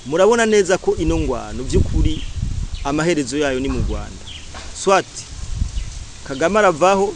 Murabona neza ko ino ngwano by'ukuri amaherezo yayo ni mu Rwanda. Soit Kagame aravaho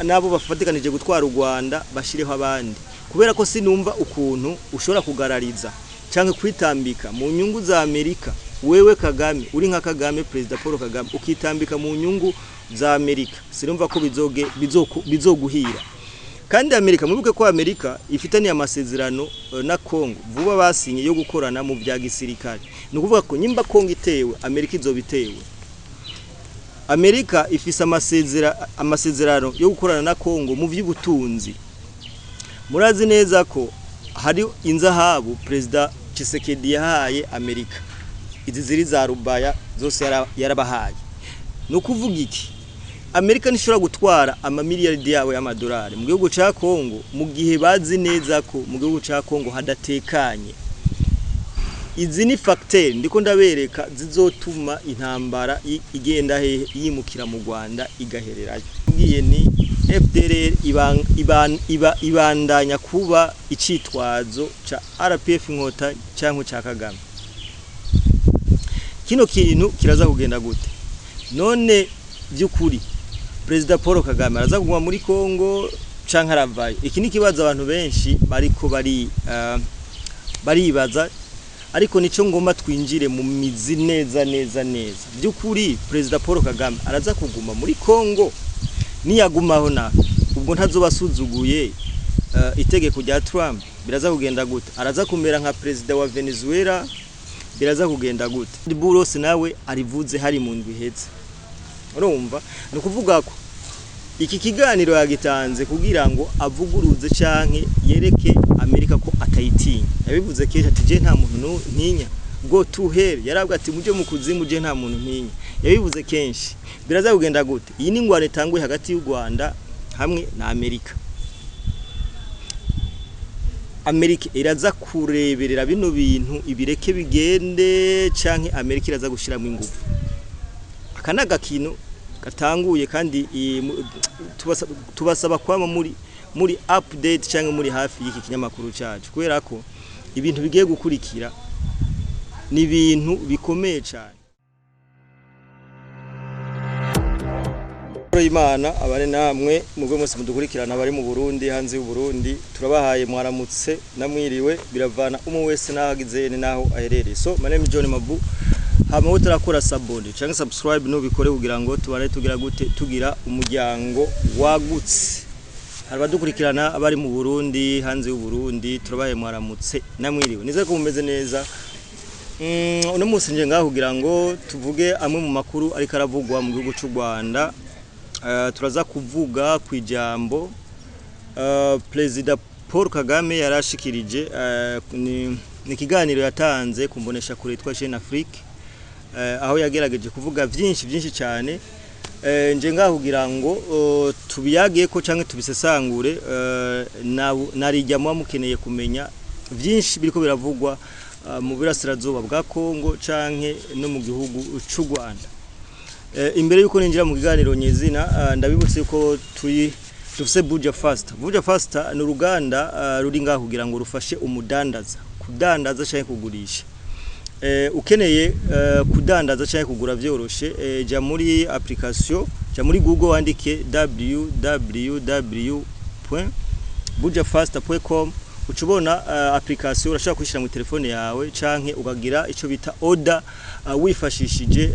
n'abo bafatikanije gutwara u Rwanda, bashireho abandi, kubera ko sinumva ukuntu ushobora kugarariza cyangwa kwitambika mu nyungu za Amerika. Wewe Kagame, uri nka Kagame, Perezida Paul Kagame, ukitambika mu nyungu za Amerika, sinumva ko bizoguhira. Kandi Amerika, mwibuke ko Amerika ifitaniye amasezerano na Congo vuba basinye yo gukorana mu bya gisirikare. Ni ukuvuga ko nyimba Congo itewe, Amerika izoba itewe. Amerika ifise amasezerano yo gukorana na Congo mu by'ubutunzi. Murazi neza ko hari inzahabu Perezida Tshisekedi yahaye Amerika, izi ziri za Rubaya zose yarabahaye. Ni ukuvuga iki? Amerika ntishobora gutwara amamiliyaridi yabo y'amadolari mu gihugu ca Congo mu gihe bazi neza ko mu gihugu ca Congo hadatekanye. Izi ni facteur ndiko ndabereka zizotuma intambara igenda hehe? Yimukira mu Rwanda, igahererayo. Ngiye ni FDLR ibandanya kuba icitwazo ca RPF Inkota canke ca Kagame. Kino kintu kiraza kugenda gute none? By'ukuri Perezida Paul Kagame araza kuguma muri Congo canke aravayo? Iki ni kibazo abantu benshi bariko baribaza, ariko nico ngomba twinjire mu mizi neza neza neza. By'ukuri Perezida Paul Kagame araza kuguma muri Congo? Niyagumaho, na ubwo ntazoba asuzuguye itegeko rya Trump? Biraza kugenda gute? Araza kumera nka perezida wa Venezuela? Biraza kugenda gute? Boulos nawe arivuze hari mu ndwi iheze. Urumva, ni ukuvuga ko iki kiganiro yagitanze kugira ngo avuguruze canke yereke Amerika ko atayitinya. Yabivuze kenshi ati: "Je nta muntu ntinya, go to hell." Yarabwa ati: "Muje mu kuzimu, je nta muntu ntinya." Yabivuze kenshi. Biraza kugenda gute? Iyi ni ingwano itanguye hagati y'u Rwanda hamwe na Amerika. Amerika iraza kureberera bino bintu ibireke bigende, canke Amerika iraza gushiramo ingufu? Aka ni agakino gatanguye, kandi tubasaba kwama muri update canke muri hafi y'iki kinyamakuru cacu, kubera ko ibintu bigiye gukurikira ni ibintu bikomeye cyane. Imana abane namwe mubwe mwese mudukurikirana, bari mu Burundi, hanze y'u Burundi. Turabahaye mwaramutse namwiriwe, biravana umwe wese naho agize naho aherereye. So my name is John Mabu. Hama utarakora s'abonner cyangwa subscribe, nubikore kugira ngo tubare tugira gute, tugira umuryango wagutse. Hari abadukurikirana abari mu Burundi, hanze y'u Burundi, turabahaye mwaramutse namwiriwe. Nizere ko mumeze neza. Uno munsi nje ngaho kugira ngo tuvuge amwe mu makuru ariko aravugwa mu gihugu cy'u Rwanda. Turaza kuvuga ku ijambo Perezida Paul Kagame yarashikirije, ni ikiganiro yatanze ku mbonesha kure yitwa Jeune Afrique, aho yagerageje kuvuga byinshi byinshi cyane. Nje ngaho kugira ngo tubiyagiye ko canke tubisesangure, narijya muba mukeneye kumenya byinshi biriko biravugwa mu burasirazuba bwa Kongo canke no mu gihugu c'u Rwanda. Imbere yuko ninjira mu kiganiro nyezina, ndabibutse yuko turi dufise Buja Fast. Buja Fast ni uruganda ruri ngaho kugira ngo rufashe umudandaza kudandaza canke kugurisha. Ukeneye kudandaza canke kugura vyoroshe, ja muri application, ja muri Google, wandike www.bujafast.com, uca ubona application. Urashobora kuyishyira mu telefone yawe canke ukagira ico bita order wifashishije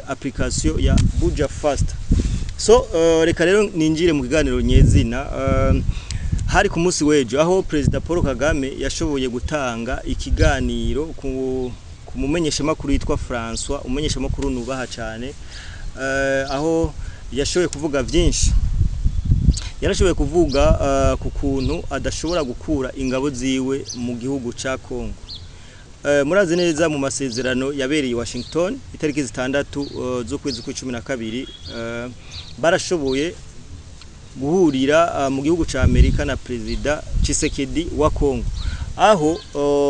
application ya Buja Fast. So reka rero ninjire mu kiganiro nyezina. Hari ku munsi w'ejo aho Perezida Paul Kagame yashoboye gutanga ikiganiro ku mumenyeshamakuru yitwa François, umumenyeshamakuru nubaha cyane, aho yashoboye kuvuga byinshi. Yarashoboye kuvuga ku kuntu adashobora gukura ingabo ziwe mu gihugu ca Congo. Murazi neza mu masezerano yabereye i Washington itariki 6 z'ukwezi kwa 12, barashoboye guhurira mu gihugu ca Amerika na Perezida Tshisekedi wa Congo, aho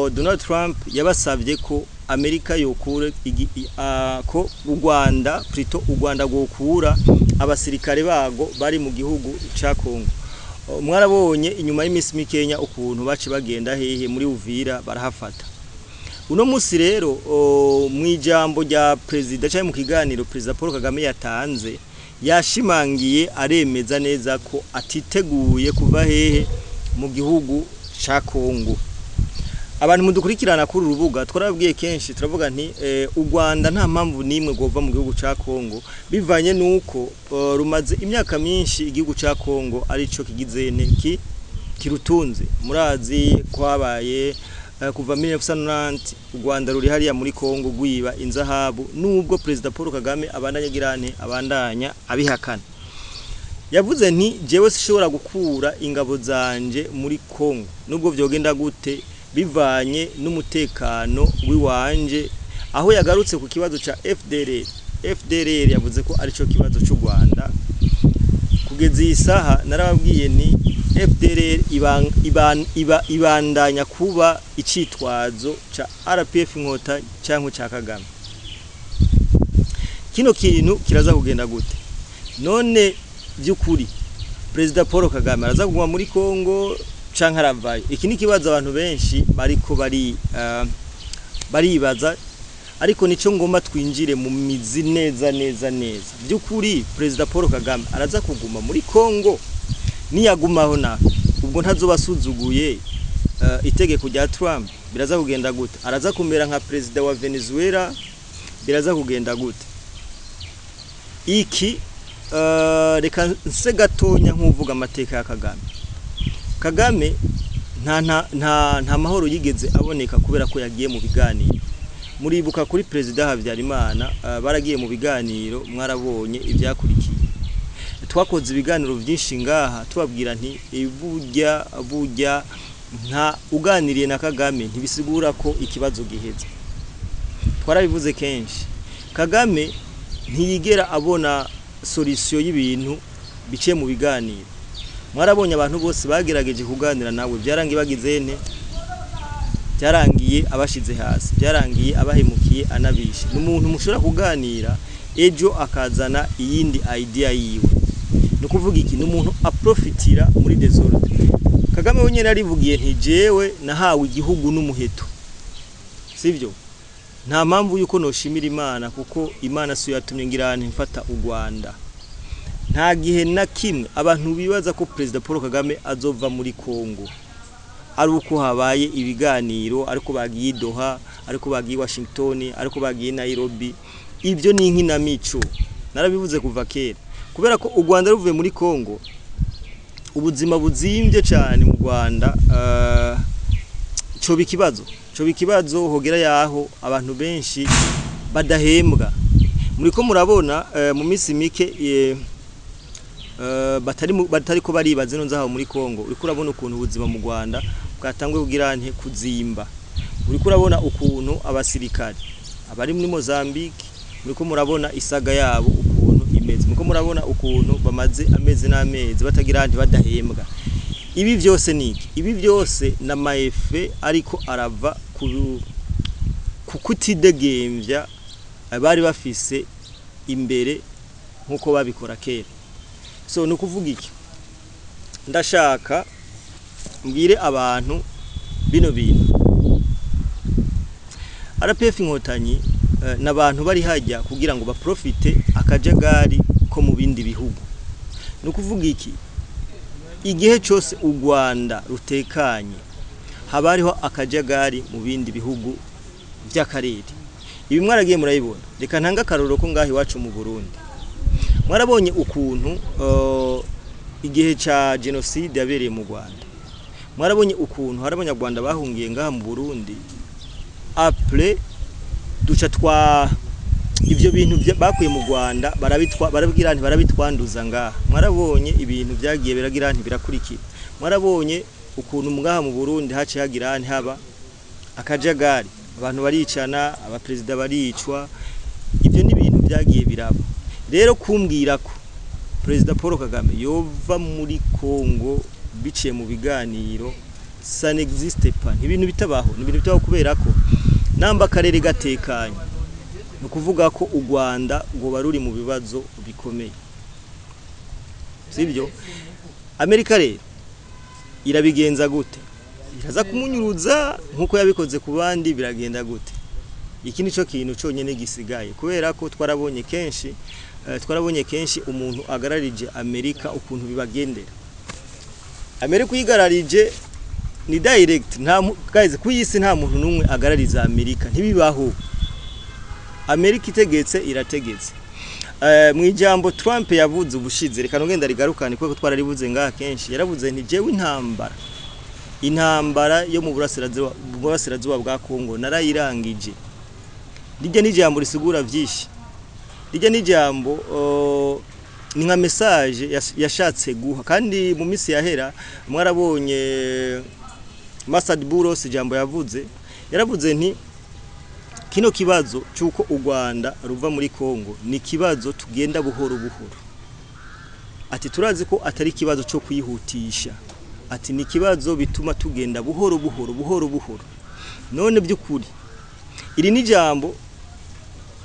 Donald Trump yabasabye ko Amerika yokura ko u Rwanda, plutôt u Rwanda gokura abasirikare bago bari mu gihugu ca Congo. Mwarabonye inyuma y'imisi mikenya ukuntu baci bagenda hehe? Muri Uvira, barahafata. Uno musi rero mu ijambo rya perezida cyangwa mu kiganiro Perezida Paul Kagame yatanze, yashimangiye aremeza neza ko atiteguye kuva hehe? Mu gihugu ca Kongo. Abantu mudukurikirana kuri urubuga, twarababwiye kenshi, turavuga nti u Rwanda nta mpamvu n'imwe rwova mu gihugu ca Kongo, bivanye nuko rumaze imyaka myinshi igihugu ca Kongo arico kigize ki kirutunze. Murazi kwabaye kuva 1990 u Rwanda ruri hariya muri Kongo rwiba inzahabu, nubwo Perezida Paul Kagame abandanya girane abandanya abihakana. Yavuze nti: "Jewe sishobora gukura ingabo zanje muri Kongo nubwo vyogenda gute, bivanye n'umutekano w'iwanje." Aho yagarutse ku kibazo ca FDLR. FDLR yavuze ko arico kibazo c'u Rwanda kugeza iyi saha. Narababwiye ni FDLR ibandanya kuba icitwazo ca RPF Inkotanyi canke ca Kagame. Kino kintu kiraza kugenda gute none? By'ukuri Perezida Paul Kagame araza kuguma muri Kongo canke aravayo? Iki ni kibazo abantu benshi bariko baribaza, ariko nico ngomba twinjire mu mizi neza neza neza. By'ukuri Perezida Paul Kagame araza kuguma muri Kongo? Niyagumaho na ubwo ntazoba asuzuguye itegeko rya Trump? Biraza kugenda gute? Araza kumera nka perezida wa Venezuela? Biraza kugenda gute? Iki reka nse gatonya nk'uvuga amateka ya Kagame. Kagame nta mahoro yigeze aboneka kubera ko yagiye mu biganiro. Muribuka kuri Perezida Habyarimana, baragiye mu biganiro, mwarabonye ibyakurikiye. Twakoze ibiganiro byinshi ngaha tubabwira nti burya burya nta uganiriye na Kagame ntibisigura ko ikibazo giheze. Twarabivuze kenshi, Kagame ntiyigera abona solution y'ibintu biciye mu biganiro. Mwarabonye abantu bose bagerageje kuganira nawe, byarangiye bagize nte? Byarangiye abashize hasi, byarangiye abahemukiye, anabishe. Ni umuntu mushobora kuganira, ejo akazana iyindi idea yiwe. Ni ukuvuga iki? Ni umuntu aprofitira muri désordre. Kagame wenyine arivugiye nti: "Jewe nahawe igihugu n'umuheto, sivyo? Nta mpamvu yuko noshimira Imana, kuko Imana siyo yatumye ngira nti mfata u Rwanda." Nta gihe na kimwe abantu bibaza ko Perezida Paul Kagame azova muri Kongo ari uko habaye ibiganiro, ariko bagiye i Doha, ariko bagiye i Washington, ariko bagiye i Nairobi. Ibyo ni inkinamico, narabivuze kuva kera. Kubera ko u Rwanda ruvuye muri Kongo, ubuzima buzimbye cyane mu Rwanda, coba ikibazo hogera yaho abantu benshi badahembwa. Muriko murabona mu minsi mike batari ko bariba zino nzaho muri Kongo. Uriko urabona ukuntu ubuzima mu Rwanda bwatanguye kugira nte? Kuzimba. Uriko urabona ukuntu abasirikare abari muri Mozambique, muriko murabona isaga yabo ukuntu imeze, muriko murabona ukuntu bamaze amezi n'amezi batagira nte? Badahembwa. Ibi byose ni iki? Ibi byose na ma effets ariko arava ku kutidegemvya bari bafise imbere nk'uko babikora kera. So ni ukuvuga iki? Ndashaka mbwire abantu bino bintu: RPF Inkotanyi n'abantu bari hajya kugira ngo baprofite akajagari ko mu bindi bihugu. Ni ukuvuga iki? Igihe cyose u Rwanda rutekanye, haba hariho akajagari mu bindi bihugu by'akarere. Ibi mwaragiye murabibona. Reka ntange akarorero ko ngaho iwacu mu Burundi. Mwarabonye ukuntu igihe ca genocide yabereye mu Rwanda, mwarabonye ukuntu hari abanyarwanda bahungiye ngaha mu Burundi. Après duca twa ivyo bintu bakuye mu Rwanda barabitwa, barabwira nti barabitwanduza ngaha. Mwarabonye ibintu byagiye biragira nti birakurikira. Mwarabonye ukuntu ngaha mu Burundi haciye hagira nti haba akajagari, abantu baricana, abaperezida baricwa. Ibyo ni ibintu byagiye biraba. Rero kumbwira ko Perezida Paul Kagame yova muri Kongo biciye mu biganiro, ça n'existe pas. Ni ibintu bitabaho, ni ibintu bitabaho, kubera ko namba akarere gatekanye, ni ukuvuga ko u Rwanda rwoba ruri mu bibazo bikomeye, sibyo? Amerika rero irabigenza gute? Iraza kumunyuruza nkuko yabikoze ku bandi? Biragenda gute? Iki nico kintu cyonyine gisigaye, kubera ko twarabonye kenshi umuntu agararije Amerika ukuntu bibagendera. Amerika uyigararije ni direct. Nta guys, ku isi nta muntu n'umwe agarariza Amerika, ntibibaho. Amerika itegetse, irategetse. Mu ijambo Trump yavuze ubushize, reka nongenda rigarukane kuko twararibuze ngaha kenshi, yaravuze nti: "Jewe intambara yo mu burasirazuba bwa Kongo narayirangije." Rijya ni ijambo risigura vyinshi, rijya ni ijambo ni nka message yashatse guha. Kandi mu minsi yahera mwarabonye Masad Buros ijambo yavuze, yaravuze nti: "Kino kibazo cy'uko u Rwanda ruva muri Kongo ni kibazo tugenda buhoro buhoro." Ati: "Turazi ko atari ikibazo cyo kwihutisha." Ati: "Ni ikibazo bituma tugenda buhoro buhoro, buhoro buhoro." None by'ukuri iri ni ijambo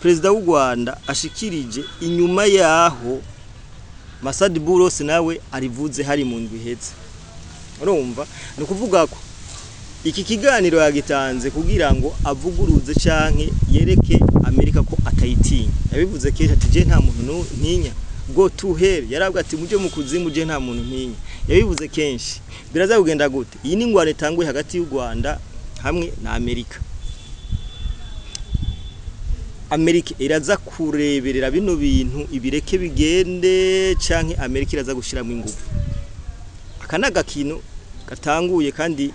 perezida w'u Rwanda ashikirije inyuma yaho Masad Buros nawe arivuze hari mu ndwi iheze. Urumva, ni ukuvuga ko iki kiganiro yagitanze kugira ngo avuguruze canke yereke Amerika ko atayitinya. Yabivuze kenshi ati: "Je nta muntu ntinya, go to hell." Yarabwa ati: "Muje mu kuzimu, je nta muntu ntinya." Yabivuze kenshi. Biraza kugenda gute? Iyi ni ingwano itanguye hagati y'u Rwanda hamwe na Amerika. Amerika iraza kureberera bino bintu ibireke bigende, canke Amerika iraza gushiramo ingufu? Aka ni agakino gatanguye, kandi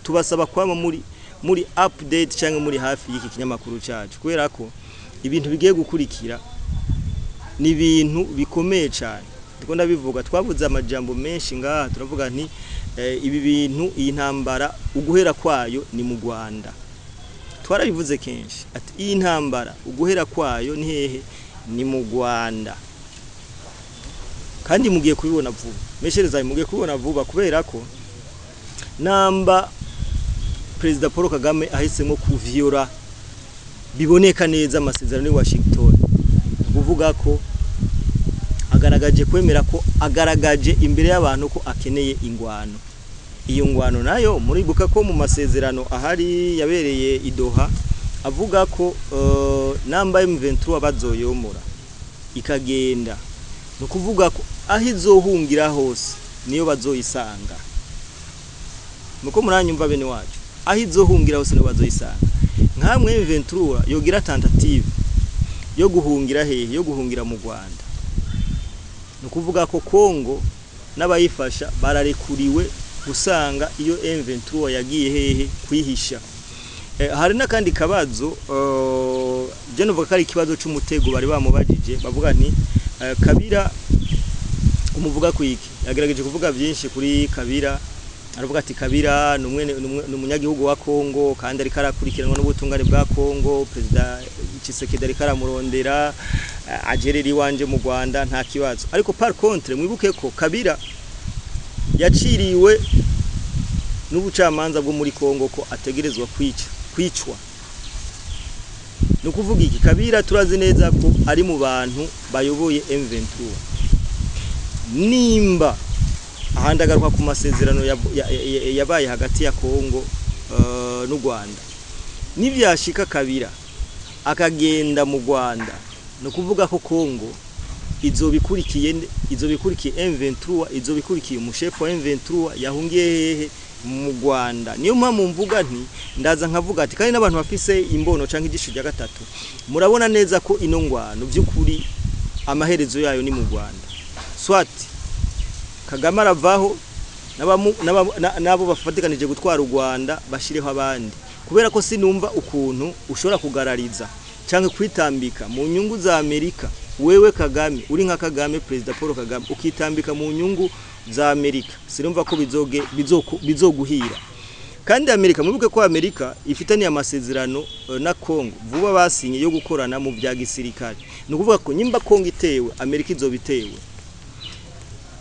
tubasaba kwama muri update cyangwa muri hafi y'iki kinyamakuru cyacu, kubera ko ibintu bigiye gukurikira ni ibintu bikomeye cyane. Ndiko ndabivuga, twavuze amajambo menshi ngaha, turavuga nti ibi bintu, iyi ntambara uguhera kwayo ni mu Rwanda. Twarabivuze kenshi ati iyi ntambara uguhera kwayo ni hehe? Ni mu Rwanda. Kandi mugiye kubibona vuba, meshereza, mugiye kubibona vuba, kubera ko namba Perezida Paul Kagame ahisemo kuvyora biboneka neza amasezerano ya Washington, kuvuga ko agaragaje kwemera ko agaragaje imbere y'abantu ko akeneye ingwano. Iyo ngwano nayo muribuka ko mu masezerano ahari yabereye i Doha avuga ko namba M23 bazoyomora ikagenda, ni ukuvuga ko aho izohungira hose niyo bazoyisanga. Muko muranyumva, bene wacu? Aho izohungira hose niyo bazoyisanga. Nkamwe M23 yogira tentative yo guhungira hehe? Yo guhungira mu Rwanda, ni ukuvuga ko Kongo n'abayifasha bararekuriwe gusanga iyo M23 yagiye hehe kwihisha. Hari n'akandi kabazo, je novuga ko ari ikibazo c'umutego bari bamubajije, bavuga nti Kabila umuvuga kwiki? Yagerageje kuvuga byinshi kuri Kabila, aravuga ati Kabila ni umunyagihugu wa Kongo kandi ariko arakurikiranwa n'ubutungane bwa Kongo, Perezida Tshisekedi ariko aramurondera, agerera iwanje mu Rwanda nta kibazo. Ariko par contre mwibuke ko Kabila yaciriwe n'ubucamanza bwo muri Kongo ko ategerezwa kwicwa. Ni ukuvuga iki? Kabila turazi neza ko ari mu bantu bayoboye M23. Nimba ahandi agaruka ku masezerano yabaye hagati ya Kongo n'u Rwanda, nivyashika Kabila akagenda mu Rwanda, ni ukuvuga ko Kongo izobikurikiye M23, izobikurikiye umushefu wa M23 yahungiye hehe? Mu Rwanda. Niyo mpamvu mvuga nti ndaza nkavuga ati kandi n'abantu bafise imbono canke igisho rya gatatu murabona neza ko ino ngwano by'ukuri amaherezo yayo ni mu Rwanda. Soit Kagame aravaho n'abo bafatikanije gutwara u Rwanda bashireho abandi, kubera ko sinumva ukuntu ushobora kugarariza canke kwitambika mu nyungu za Amerika. Wewe Kagame, uri nka Kagame, Perezida Paul Kagame, ukitambika mu nyungu za Amerika, sinumva ko bizoguhira. Kandi Amerika, mwibuke ko Amerika ifitaniye amasezerano na Congo vuba basinye yo gukorana mu bya gisirikare. Ni ukuvuga ko nyimba Congo itewe, Amerika izobitewe.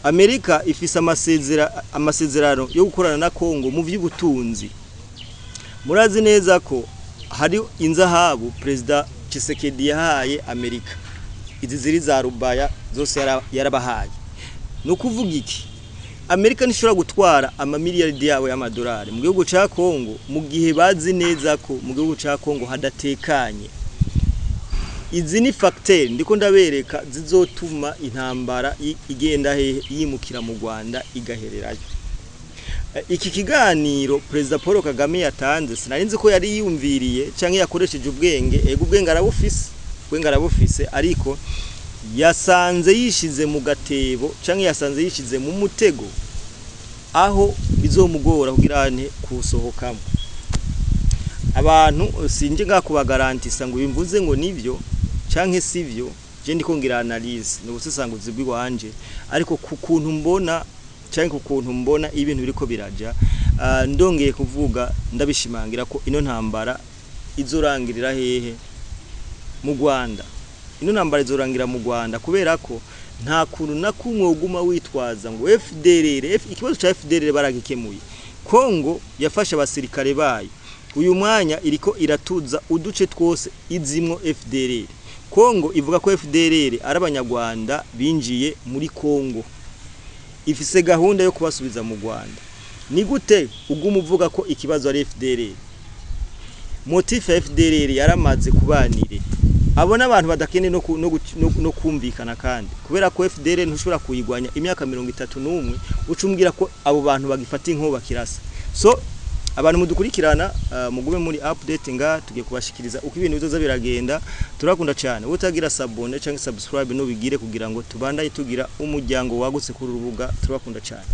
Amerika ifise amasezerano yo gukorana na Congo mu by'ubutunzi. Murazi neza ko hari inzahabu Perezida Tshisekedi yahaye Amerika, izi ziri za Rubaya zose yarabahaye. Ni ukuvuga iki? Amerika ntishobora gutwara amamiliyaridi yabo y'amadolari mu gihugu ca Kongo mu gihe bazi neza ko mu gihugu ca Kongo hadatekanye. Izi ni facteur ndiko ndabereka zizotuma intambara igenda hehe? Yimukira mu Rwanda, igahererayo. Iki kiganiro Perezida Paul Kagame yatanze, sinarinzi ko yari yiyumviriye canke yakoresheje ubwenge. Ego, ubwenge arabufise, ubwenge arabufise, ariko yasanze yishize mu gatebo canke yasanze yishize mu mutego aho bizomugora kugira nte kuwusohokamo. Abantu sinje ngaha kubagarantisa ngo bimvuze ngo nivyo canke sivyo. Je ndiko ngira analyse, ni ubusesanguzi bw'iwanje, ariko ku kuntu mbona canke ku kuntu mbona ibintu biriko biraja, ndongeye kuvuga, ndabishimangira ko ino ntambara izorangirira hehe? Mu Rwanda. Ino ntambara izorangira mu Rwanda, kubera ko nta kuntu na kumwe uguma witwaza ngo FDLR. Ikibazo ca FDLR baragikemuye. Kongo yafashe abasirikare bayo, uyu mwanya iriko iratuza uduce twose izimwo FDLR. Kongo ivuga ko FDLR ari abanyarwanda binjiye muri Kongo, ifise gahunda yo kubasubiza mu Rwanda. Ni gute uguma uvuga ko ikibazo ari FDLR? Motif ya FDLR yaramaze kubanire abo n'abantu badakeneye no kumvikana, kandi kubera ko FDLR ntushobora kuyigwanya imyaka 31 ucumbwira ko abo bantu bagifata inkoba bakirasa. So abantu mudukurikirana, mugume muri update nga tugiye kubashikiriza uko ibintu bizoza biragenda. Turakunda cyane. Utagira s'abonner cyangwa subscribe, nubigire kugira ngo tubandanye tugira umuryango wagutse kuri urubuga. Turabakunda cyane.